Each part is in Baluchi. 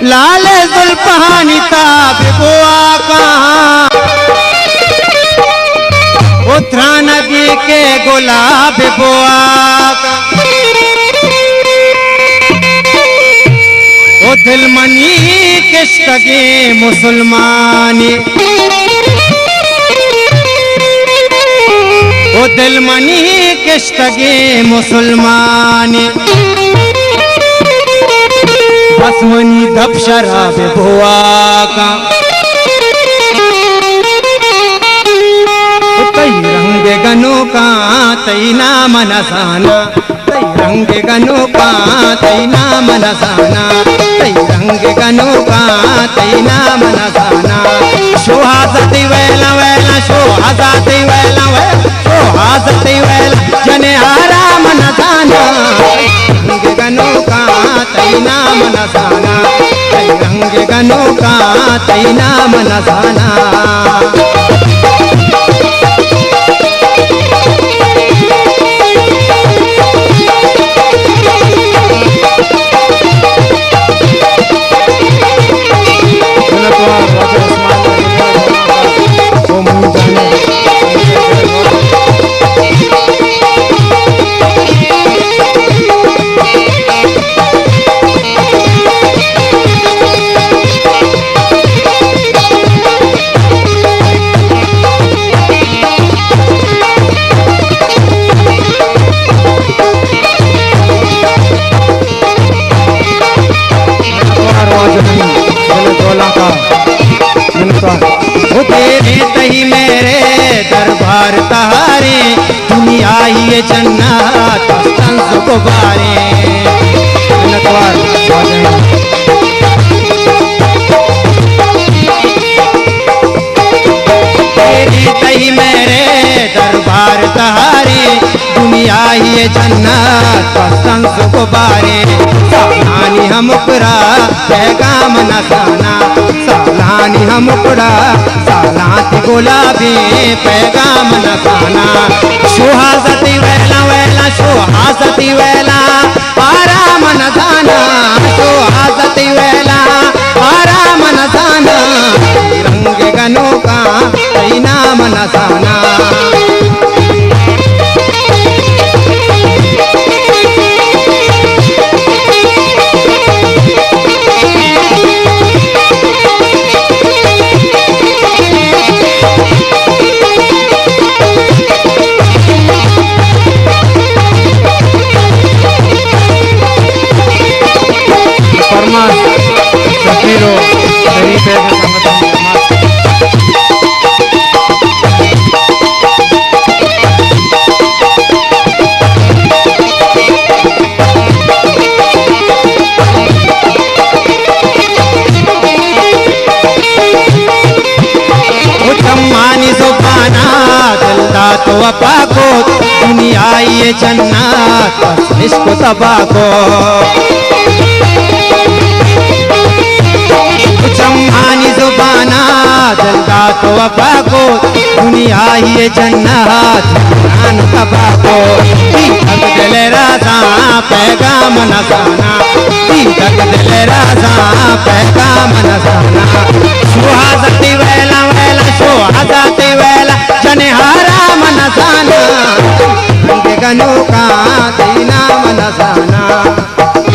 لال زلفانی تاب بوا کاں، او ترانگی کے گلاب بوا کاں۔ او دل منی کشتگیں مسلمانی، او دل منی کشتگیں مسلمانی، بس منی دپ شراب بوا کاں۔ تئی رنگ گنوکاں تئی نام نہ زاناں، تئی رنگ گنوکاں تئی نام نہ زاناں، تئی رنگ گنوکاں تئی نام نہ زاناں۔ شوہاز تئی ویلاں ویلاں، شوہاز تئی ویلاں ویلاں، شوہاز تئی ویلاں، جنے آرام نہ زاناں۔ تئی رنگ گنوکاں تئی نام نہ زاناں، تئی رنگ گنوکاں تئی نام نہ زاناں۔ منتوار۔ او تیرے تئی میرے دربار تہاریں، دنیا ہی جنت استنز گباریں۔ منتوار واجہ۔ تیرے تئی میرے دربار تہاریں، دنیا ہی جنت استنز گباریں۔ سالانی ہمکرا پیغام نہ زاناں، سالانی ہمکرا سالانتی گلابیں پیغام نہ زاناں۔ شوہاز تئی ویلاں ویلاں، شوہاز تئی ویلاں آرام نہ زاناں، شوہاز تئی ویلاں آرام نہ زاناں۔ رنگ گنوکاں تئی نام نہ زاناں۔ فرماش شفیع و شریف ءِ سنگتاں۔ او چمانی زبانا دل دات وفا کو، دنیای جنت بس عشق و تباہ کو۔ او چمانی زبانا دل دات وفا کو، دنیای جنت جان تباہ کو۔ دیدگ دل رازاں پیغام نہ زاناں، دیدگ دل رازاں پیغام نہ زاناں۔ شوہاز تئی ویلاں ویلاں، شوہاز تئی ویلاں، جنے آرام نہ زاناں۔ رنگ گنوکاں تئی نام نہ زاناں۔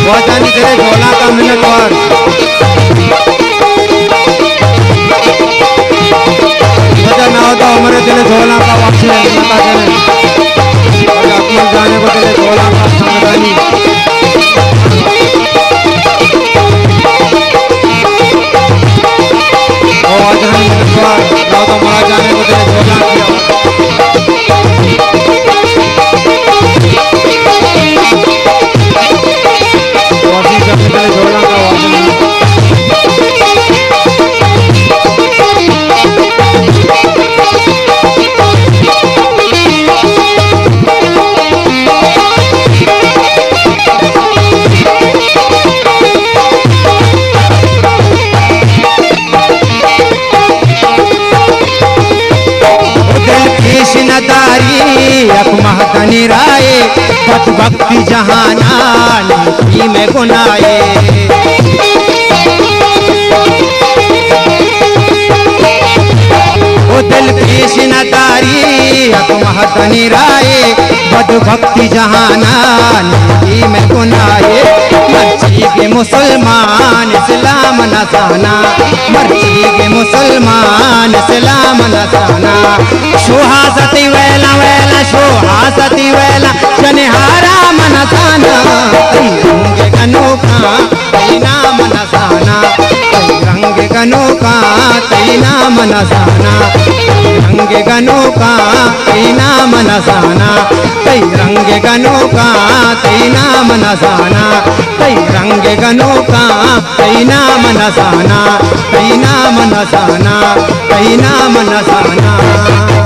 واجہانی دل ءِ جہلانکاں منتوار۔ واجہ ناہدا عمر ءِ دل ءِ جہلانکاں واجہ منتوار۔ واجہ اکمل جان ءِ دل ءِ جہلانکاں سنگتانی۔ او واجہانی منتوار، ناہدا عمر جان ءِ دل ءِ جہلانکاں۔ دل پیش نداری یک مہدنی رائے، بدبختی جہانا نیکی میں گناہے۔ تنی رائے، بدبختی جہانا، نیکی میں گناہے۔ مرچی کے مسلمان اسلام نہ زانا، مرچی کے مسلمان اسلام نہ زانا۔ شوہازتی ویلا ویلا، شوہازتی ویلا، جنہارا من زانا۔ تئی رنگ گنوکاں، تئی نام نہ زانا۔ تئی رنگ گنوکاں، تئی نام نہ زانا۔ تئی رنگ گنوکاں، تئی نام نہ زانا۔ تئی رنگ گنوکاں، تئی نام نہ زانا۔ تئی رنگ گنوکاں، تئی نام نہ زانا۔ تئی نام نہ زانا۔ تئی نام نہ زانا۔